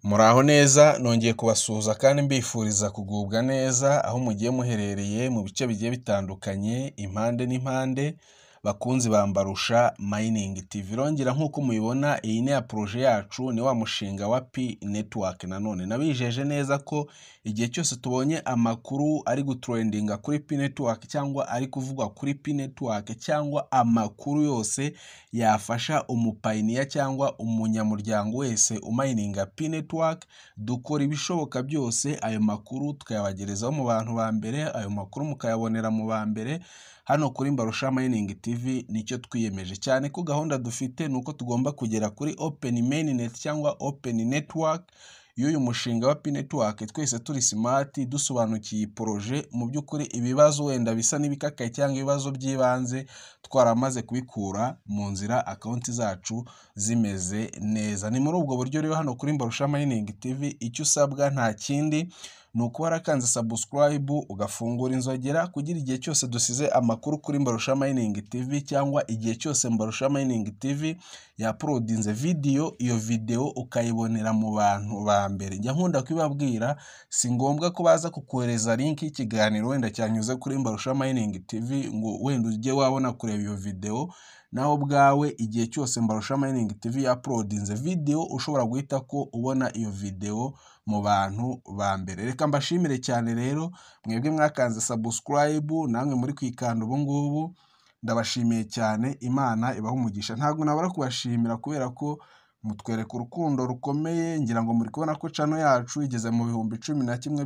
Muraho neza, nongeye kubasuhuza kandi mbifuriza kugubwa neza aho mugiye muherereye mu bice bigiye bitandukanye, impande n'impande, bakunzi ba Mbarusha Mining TV. Irongera nk'uko mubibona, iyi ni ya projet yacu, ni wa mushinga wa Pi Network. Nanone nabijeje neza ko igihe cyose tubonye amakuru ari gutrendinga kuri Pi Network cyangwa ari kuvugwa kuri Pi Network cyangwa amakuru yose yafasha umupioneer cyangwa umunyamuryango wese umininga Pi Network, dukora ibishoboka byose ayo makuru tukayabagerezaho mu bantu ba mbere, ayo makuru mukayabonera mu ba mbere. Hano kuri Mbarusha Mining TV nicyo twiyemeje cyane, ko gahunda dufite ni uko tugomba kugera kuri open mainnet cyangwa open network y'uyu mushinga wa Pi Network twese turi smart, dusobanukiye iyi projet. Mu by'ukuri ibibazo wenda bisa n'ibikakaye cyangwa ibibazo by'ibanze twaramaze kubikura mu nzira, account zacu zimeze neza. Ni muri ubwo buryo rero hano kuri Mbarusha Mining TV icyo usabwa nta kindi, ni ukuba warakanze subscribe, ugafungura inzogera, kugira igihe cyose dusize amakuru kuri Mbarusha Mining TV cyangwa igihe cyose Mbarusha Mining TV yauploadinze video, iyo video ukayibonera mu bantu ba mbere. Njya nkunda kubibabwira, si ngombwa ko baza kukohereza link y'ikiganiro wenda cyanyuze kuri Mbarusha Mining TV ngo wenda ujye wabona kureba iyo video. Nawe ubwawe igihe cyose Mbarusha Mining TV yauploadinze video, ushobora guhita ko ubona iyo video mu bantu ba mbere. Reka mbashimire cyane rero mwebwe mwakanze subscribe, namwe muri kwikanda ubu ngubu, ndabashimiye cyane, Imana ibahe umugisha. Ntabwo nabura kubashimira kubera ko mutwereka urukundo rukomeye. Ngira ngo muri kubona ko channel yacu igeze mu 11,000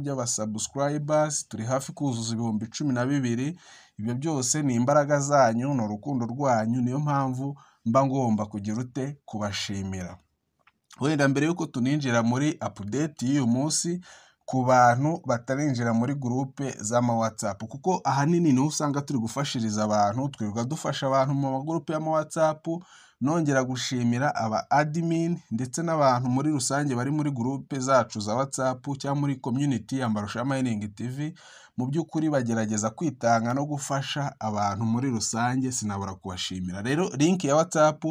by'abasubscribers, turi hafi kuzuza 12,000. Ibyo byose ni imbaraga zanyu, ni urukundo rwanyu, niyo mpamvu mba ngomba kugira ute? Kubashimira. Wenda mbere y'uko tuninjira muri update y'uyu munsi, ku bantu batarinjira muri groupe z'ama WhatsApp, kuko ahanini niho usanga turi gufashiriza abantu, twirirwa dufasha abantu mu magurupe y'ama WhatsApp. Nongera gushimira aba admin ndetse n'abantu muri rusange bari muri groupe zacu za WhatsApp cyangwa muri community ya Mbarusha Mining TV. Mu by'ukuri bagerageza kwitanga no gufasha abantu muri rusange, sinabura kubashimira. Rero link ya WhatsApp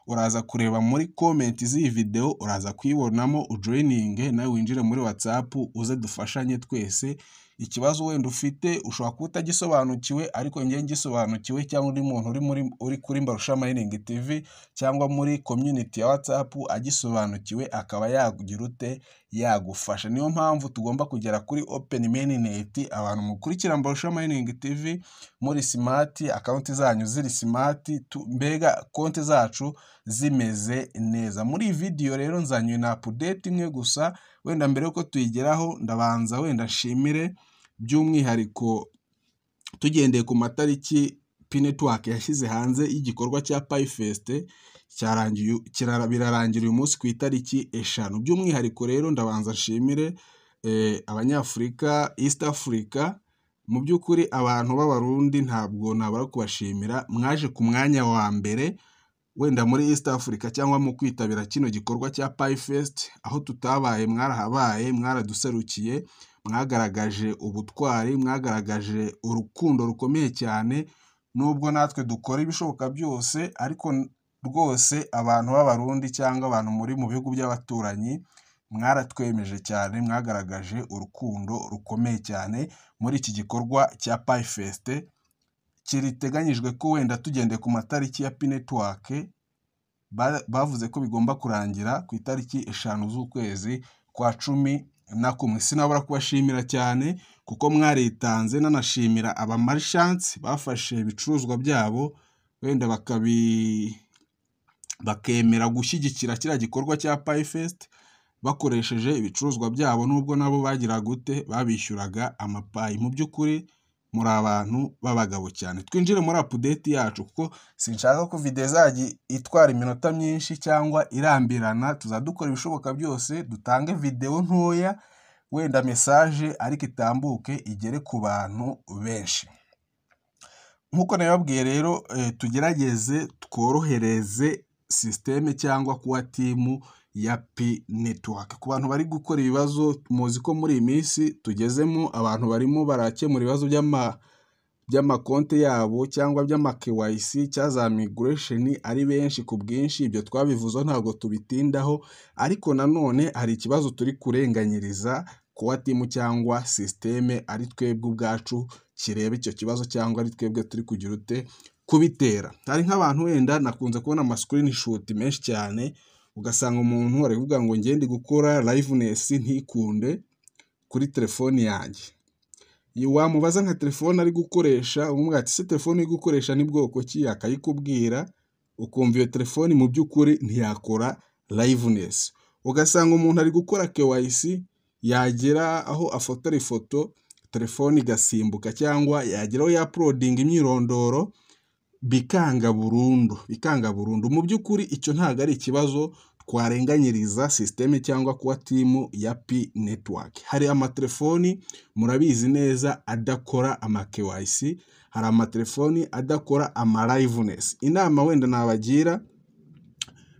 uraza kureba muri comment z'iyi video, uraza kuyibonamo, ujoininge nawe winjire muri WhatsApp, uze dufashanye twese. Ikibazo wenda ufite ushobora kuba utagisobanukiwe, ariko njye ngisobanukiwe, cyangwa undi muntu uri muri uri kuri Mbarusha Mining TV cyangwa muri community ya WhatsApp agisobanukiwe, akaba yagira ute? Yagufasha. Niyo mpamvu tugomba kugera kuri open mainnet. Abantu mukurikira Mbarusha Mining TV muri smart, account zanyu ziri smart, mbega konti zacu zimeze neza. Muri iyi video rero nzanywe na update imwe gusa. Wenda mbere yuko tuyigeraho, ndabanza wenda nshimire by'umwihariko, tugendeye ku matariki Pi Network yashyize hanze y'igikorwa cya PiFest cyarangiye, birarangira uyu munsi ku itariki 5. By'umwihariko rero ndabanza nshimire Abanyafurika, East Africa. Mu by'ukuri abantu b'Abarundi ntabwo nabura kubashimira, mwaje ku mwanya wa mbere wenda muri East Africa cyangwa mu kwitabira kino gikorwa cya PiFest. Aho tutabaye mwarahabaye, mwaraduserukiye, mwagaragaje ubutwari, mwagaragaje urukundo rukomeye cyane. Nubwo natwe dukora ibishoboka byose, ariko rwose abantu b'Abarundi cyangwa abantu muri mu bihugu by'abaturanyi mwaratwemeje cyane, mwagaragaje urukundo rukomeye cyane muri iki gikorwa cya PiFest kiriteganyijwe ko wenda tugendeye ku matariki ya Pi Network bavuze ko bigomba kurangira ku itariki 5 z'ukwezi kwa 11. Sinabura kubashimira cyane kuko mwaritanze, nanashimira aba merchants bafashe ibicuruzwa byabo wenda bakemera gushyigikira kiriya gikorwa cya PiFest bakoresheje ibicuruzwa byabo, nubwo nabo bagiraga gute? Babishyuraga amaPi. Mu by'ukuri muri abantu b'abagabo cyane. Twinjire muri update yacu, kuko sinshaka ko video izajya itwara iminota myinshi cyangwa irambirana. Tuzadukora ibishoboka byose dutange video ntoya, wenda message ariko itambuke igere ku bantu benshi. Nk'uko nabibabwiye rero, tugerageze tworohereze système cyangwa kuba team ya Pi Network. Ku bantu bari gukora ibibazo, muzi ko muri iyi minsi tugezemo abantu barimo barakemura ibibazo by'ama by'amakonti yabo cyangwa by'ama KYC cyangwa za migration ari benshi ku bwinshi, ibyo twabivuzeho ntabwo tubitindaho, ariko nanone hari ikibazo turi kurenganyiriza Core Team cyangwa système, ari twebwe ubwacu kireba icyo kibazo cyangwa ari twebwe turi kugira ute kubitera. Hari nk'abantu wenda nakunze kubona ama screenshot menshi cyane, ugasanga umuntu ari kuvuga ngo njye ndi gukora liveness ntikunde kuri telefoni yanjye. Wamubaza nka telefone ari gukoresha, umubwira ati: "Se telefone uri gukoresha ni bwoko ki?" Akayikubwira, ukumva iyo telefoni mu by'ukuri ntiyakora liveness. Ugasanga umuntu ari gukora KYC, yagera aho afotora ifoto telefone igasimbuka, cyangwa yagera aho yauploadinga imyirondoro bikanga burundu, bikanga burundu. Mu by'ukuri icyo ntabwo ari ikibazo twarenganyiriza système cyangwa kuba team ya Pi Network. Hari amatelefoni murabizi neza adakora ama KYC, hari amatelefoni adakora ama liveness. Inama wenda nabagira,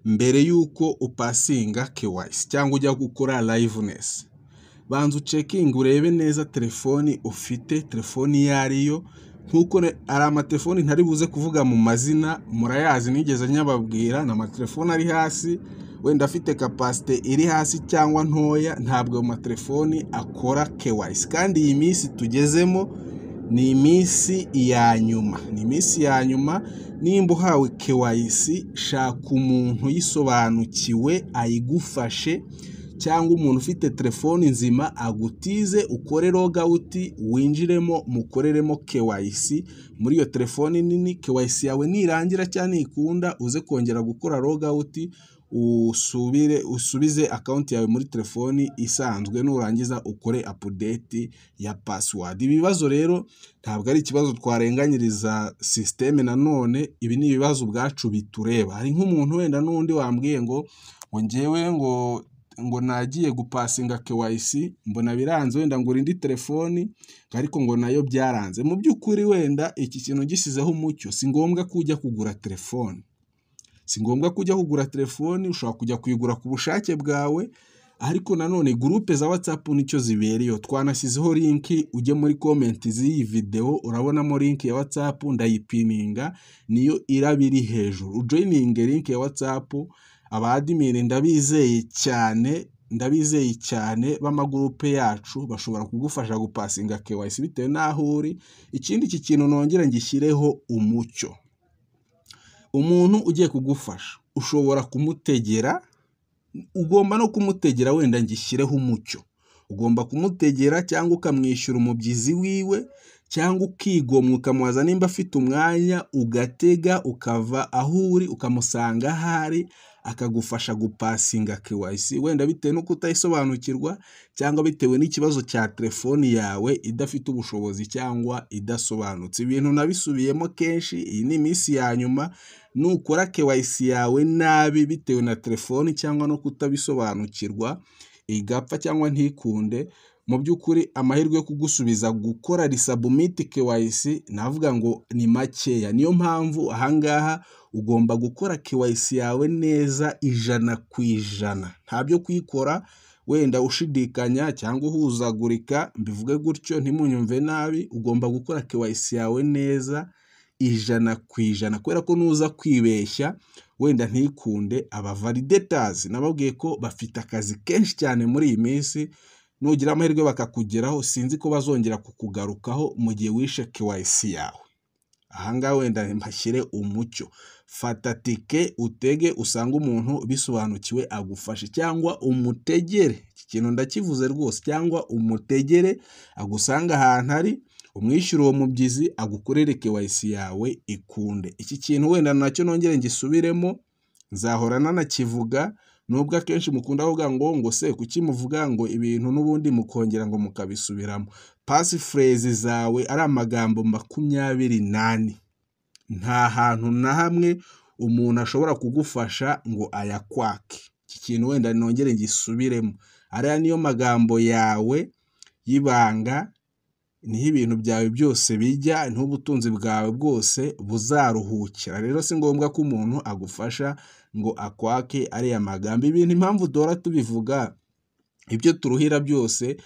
mbere y'uko upassinga KYC cyangwa ujya gukora liveness, banza ucheckinge urebe neza telefoni ufite, telefoni iyo ariyo. Nk'uko hari amatelefoni ntari buze kuvuga mu mazina, murayazi, nigeze nyababwira, ni amatelefoni ari hasi, wenda afite capacité iri hasi cyangwa ntoya, ntabwo ayo matelefoni akora KYC. Kandi iyi minsi tugezemo ni iminsi ya nyuma, ni iminsi ya nyuma. Nimba uhawe KYC, shaka umuntu uyisobanukiwe ayigufashe, cyangwa umuntu ufite telefoni nzima agutize, ukore logout, winjiremo, mukoreremo KYC muri iyo telefoni nini. KYC yawe nirangira cyangwa nikunda, uze kongera gukora logout, usubire usubize account yawe muri telefoni isanzwe, nurangiza ukore update ya password. Ibibazo rero ntabwo ari ikibazo twarenganyiriza système, nanone ibi ni ibibazo ubwacu bitureba. Hari nk'umuntu wenda n'undi wambwiye ngo ngewe ngo nagiye gupassinga KYC mbona biranze, wenda ngura indi telefoni ariko ngo nayo byaranze. Mu by'ukuri wenda iki kintu gisizeho umucyo, si ngombwa ko ujya kugura telefoni, si ngombwa ko ujya kugura telefoni, ushobora kujya kuyigura ku bushake bwawe. Ariko nanone groupe za WhatsApp nicyo zibereyeho. Twanashyizeho link, ujye muri comment z'iyi videwo urabonamo link ya WhatsApp, ndayipinninga niyo iraba iri hejuru. Ujoininge link ya WhatsApp, aba admin ndabizeye cyane, ndabizeye cyane b'amagroupe yacu, bashobora kugufasha gupassinga KYC bitewe n'aho uri. Ikindi, iki kintu nongera ngishyireho umucyo, umuntu ugiye kugufasha ushobora kumutegera, ugomba no kumutegera, wenda ngishyireho umucyo, ugomba kumutegera cyangwa ukamwishyura umubyizi wiwe, cyangwa ukigomwa ukamubaza nimba afite umwanya, ugatega ukava aho uri ukamusanga aho ari, akagufasha gupassinga KYC, wenda bitewe n'uko utayisobanukirwa cyangwa bitewe n'ikibazo cya telefoni yawe idafite ubushobozi cyangwa idasobanutse. Ibintu nabisubiyemo kenshi, iyi ni iminsi ya nyuma. Nukora KYC yawe nabi bitewe na telefoni cyangwa no kutabisobanukirwa, igapfa cyangwa ntikunde, mu by'ukuri amahirwe yo kugusubiza gukora resubmit KYC navuga ngo ni makeya. Niyo mpamvu ahangaha ugomba gukora KYC yawe neza 100%, nta byo kuyikora wenda ushidikanya cyangwa uhuzagurika, mbivuge gutyo ntimunyumve nabi. Ugomba gukora KYC yawe neza 100%, kubera ko nuza kwibeshya wenda ntikunde, aba validators nababwiye ko bafite akazi kenshi cyane muri iyi minsi. Nugira amahirwe bakakugeraho, sinzi ko bazongera kukugarukaho mu gihe wishe KYC yawe. Ahangaha wenda mpashyire umucyo, fata tike utege usange umuntu bisobanukiwe agufashe, cyangwa umutegere, iki kintu ndakivuze rwose, cyangwa umutegere agusanga ahantu ari, umwishyure uwo mubyizi agukorere KYC yawe ikunde. Iki kintu wenda nacyo nongere ngisubiremo, nzahora nanakivuga, nubwo akenshi mukunda kuvuga ngo se kuki muvuga ngo ibintu n'ubundi mukongera ngo mukabisubiramo. Passphrase zawe ari amagambo 24, nta hantu na hamwe umuntu ashobora kugufasha ngo ayakwake. Iki kintu wenda nongere ngisubiremo, ariya niyo magambo yawe y'ibanga, niho ibintu byawe byose bijya, niho ubutunzi bwawe bwose buzaruhukira. Rero si ngombwa ko umuntu agufasha ngo akwake ariya magambo. Ibintu impamvu duhora tubivuga, ibyo turuhira byose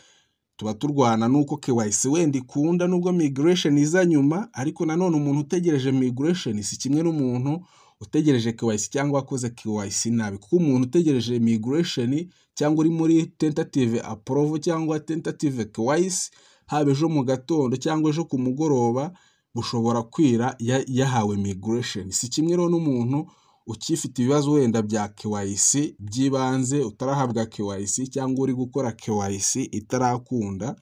Tuba turwana nuko KYC wenda ikunda nubwo migration iza nyuma, ariko nanone umuntu utegereje migration si kimwe n'umuntu utegereje KYC cyangwa wakoze KYC nabi, kuko umuntu utegereje migration cyangwa uri muri tentative approval cyangwa tentative KYC, haba ejo mu gatondo cyangwa ejo ku mugoroba bushobora kwira yahawe migration. Si kimwe rero n'umuntu ukifite ibibazo wenda bya KYC by'ibanze, utarahabwa KYC cyangwa uri gukora KYC itarakunda.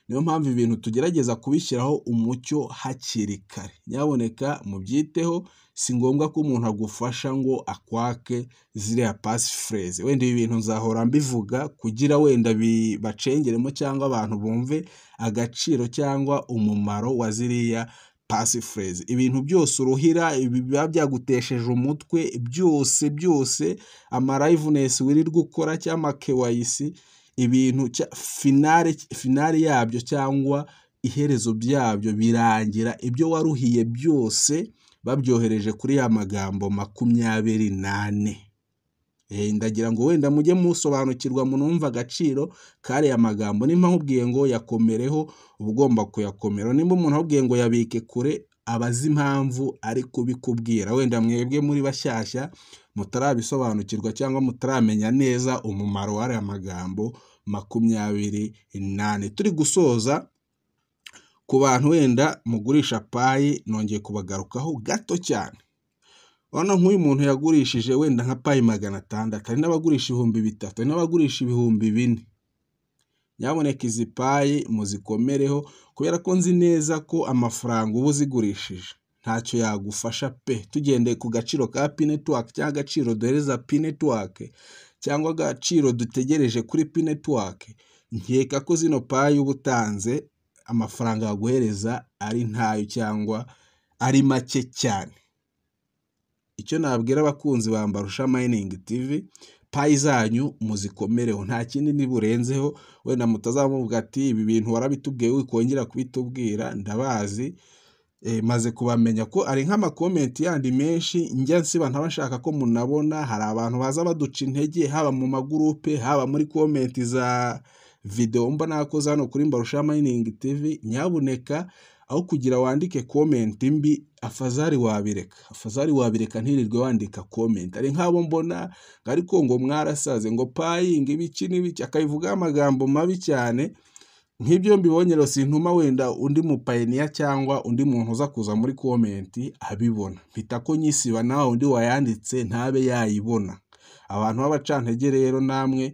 Niyo mpamvu ibintu tugerageza kubishyiraho umucyo hakiri kare. Nyaboneka mubyiteho, si ngombwa ko umuntu agufasha ngo akwake ziriya passphrase. Wenda ibi bintu nzahora mbivuga kugira wenda bibacengeremo cyangwa abantu bumve agaciro cyangwa umumaro wa ziriya passphrase. Ibintu byose uruhira, ibi biba byagutesheje umutwe byose byose, ama liveness wirirwa ukora cyangwa KYC, ibintu finale yabyo cyangwa iherezo byabyo birangira ibyo waruhiye byose babyohereje kuri ya magambo 24. Ndagira ngo wenda mujye musobanukirwa munumva agaciro kariya magambo. Nimba nkubwiye ngo yakomereho, uba ugomba kuyakomera. Nimba umuntu akubwiye ngo yabike kure, aba azi impamvu ari kubikubwira. Wenda mwebwe muri bashyashya mutarabisobanukirwa cyangwa mutaramenya neza umumaro w'ariya magambo 24. Turi gusoza, ku bantu wenda mugurisha Pi, nongeye kubagarukaho gato cyane. Urabona nk'uyu muntu yagurishije wenda nka Pi 600, hari n'abagurisha 3000, hari n'abagurisha 4000. Nyaboneka izi Pi muzikomereho, kubera ko nzi neza ko amafaranga uba uzigurishije ntacyo yagufasha pe. Tugendeye ku gaciro ka Pi Network cyangwa agaciro duhereza Pi Network cyangwa agaciro dutegereje kuri Pi Network, nkeka ko zino Pi uba utanze amafaranga baguhereza ari ntayo cyangwa ari make cyane. Icyo nabwira abakunzi ba Mbarusha Mining TV, Pi zanyu muzikomereho, nta kindi niburenzeho. Wenda mutazamuvuga ati ibi bintu warabitubwiye wikongera kubitubwira, ndabazi maze kubamenya ko ari nk'ama comment yandi menshi njya nsiba ntaba nshaka ko munabona. Hari abantu baza baduca intege, haba mu ma groupe, haba muri comment za video mba nakoze hano kuri Mbarusha Mining TV. Nyabuneka aho kugira wandike comment mbi, afazari wabireka, afazari wabireka, ntirirwe wandika comment. Ari nk'abo mbona ariko ngo mwarasaze, ngo Pi ngo ibiki n'ibiki, akabivugaho amagambo mabi cyane. Nk'ibyo mbibonye rero sintuma wenda undi mupayiniya cyangwa undi muntu uza kuza muri comment abibona, mpita ko nyisiba nawe undi wayanditse ntabe yayibona. Abantu b'abacantege rero namwe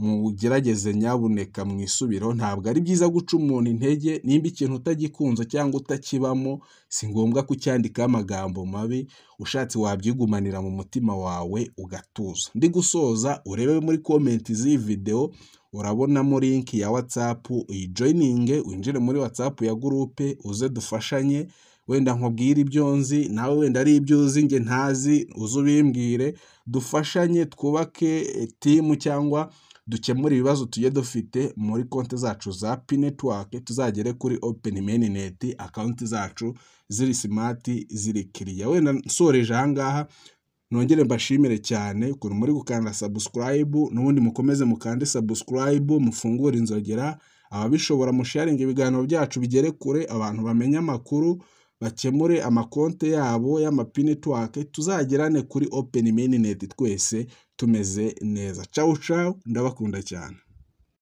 mugerageze nyabuneka mwisubiro, ntabwo ari byiza guca umuntu intege. Nimba ikintu utagikunze cyangwa utakibamo, si ngombwa kucyandikaho amagambo mabi, ushatse wabyigumanira mu mutima wawe ugatuza. Ndi gusoza, urebe muri comment z'iyi video urabonamo link ya WhatsApp, uyijoininge winjire muri WhatsApp ya groupe, uze dufashanye, wenda nkubwire ibyo nzi, nawe wenda ari ibyo uzi njye ntazi uze ubimbwire, dufashanye twubake team cyangwa dukemure ibibazo tujye dufite muri konti zacu za Pi Network, tuzagere kuri open mainnet account zacu ziri smart, ziri clear. Wenda nsoreje aha ngaha, nongere mbashimire cyane ukuntu muri gukanda subscribe, n'ubundi mukomeze mukande subscribe, mufungure inzogera, ababishobora musharinge ibiganiro byacu bigere kure, abantu bamenye amakuru, bakemure amakonte yabo y'ama Pi Network, tuzagerane kuri open mainnet twese tumeze neza. Ciao ciao, ndabakunda cyane.